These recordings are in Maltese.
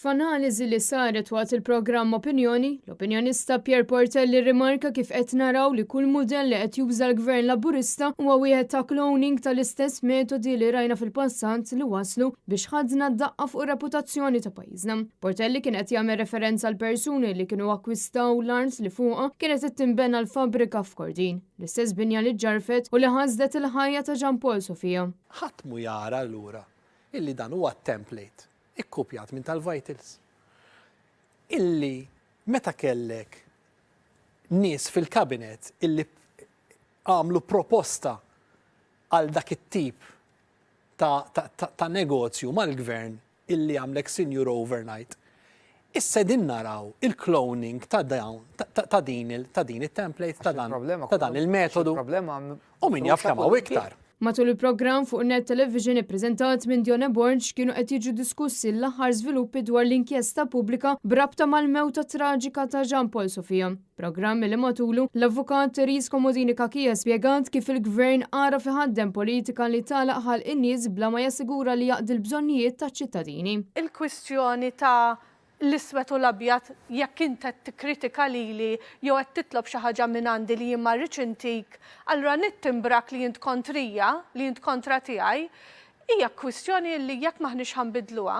F'analiżi li saret waqt il-programm Opinjoni, l-opinjonista Pierre Portelli rrimarka kif qed naraw li kull mudell li qed juża l-Gvern Laburista huwa wieħed ta' cloning tal-istess metodi li rajna fil-passat li wasslu biex ħadna daqqa fuq ir-reputazzjoni ta' pajjiżna. Portelli kien qed jagħmel referenza għal persuni li kienu akkwistaw l-art li fuqha kienet qed tinbena l-fabbrika f'Kordin, l-istess binja li ġġarfet u li ħasdet il-ħajja ta' Jean Paul Sofia. Ħadd mhu jara allura illi dan huwa template ikkupjat minn tal-Vitals. Illi meta kellek nies fil-kabinet illi għamlu proposta għal dak it-tip ta', ta, ta, ta negozju mal-gvern illi għamlek sinjur overnight. Issa din naraw il-cloning ta' dawn ta', ta din il, ta' din it-template ta' dan, ta' dan il-metodu. U min jaf kemm hawn iktar. Matul il-programm fuq Net Television ippreżentat minn Dione Borg kienu qed jiġu diskussi l-aħħar żviluppi dwar l-inkjesta pubblika b'rabta mal-mewta traġika ta' Jean Paul Sofia. Programm li matulu l-Avukat Therese Comodini Cachia spjegat kif il-Gvern għaraf iħaddem politika li tagħlaq ħalq in-nies bla ma jassigura li jaqdi l-bżonnijiet taċ-ċittadini. Il-kwistjoni ta' l-iswed u l-abjad jekk int qed tikkritika lili jew qed titlob xi ħaġa mingħandi li jien ma rridx intik, allura nittimbrak li int kontrija, li int kontra tiegħi, hija kwistjoni li jekk m'aħniex ħa nbiddluha,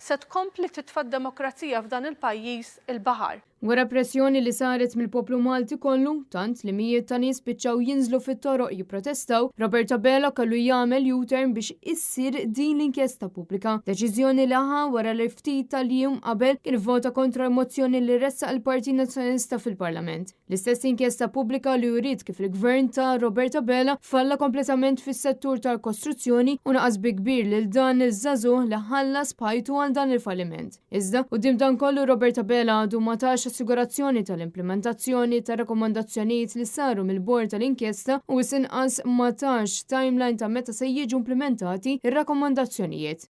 se tkompli titfa' d-demokrazija f'dan il-pajjiż il-baħar. Wara pressjoni li saret mill-poplu Malti kollu, tant li mijiet ta' nies spiċċaw jinżlu fit-toroq jipprotestaw, Robert Abela kellu jagħmel U-turn biex issir din l-inkjesta pubblika. Deċiżjoni li ħa wara li ftit tal-jiem qabel kien ivvota kontra l-mozzjoni li ressaq il-Partit Nazzjonalista fil-Parlament. L-istess inkjesta pubblika li uriet kif il-Gvern ta' Robert Abela falla kompletament fis-settur tal-kostruzzjoni u naqas bi kbir lil dan iż-żagħżugħ li ħallas b'ħajtu għal dan il-falliment. Iżda, quddiem dan kollu Robert Abela għadu ma tax assigurazzjoni tal-implimentazzjoni tar-rakkomandazzjonijiet li saru mill-Bord tal-Inkjesta u wisq inqas ma tax timeline ta' meta se jiġu implimentati r-rakkomandazzjonijiet.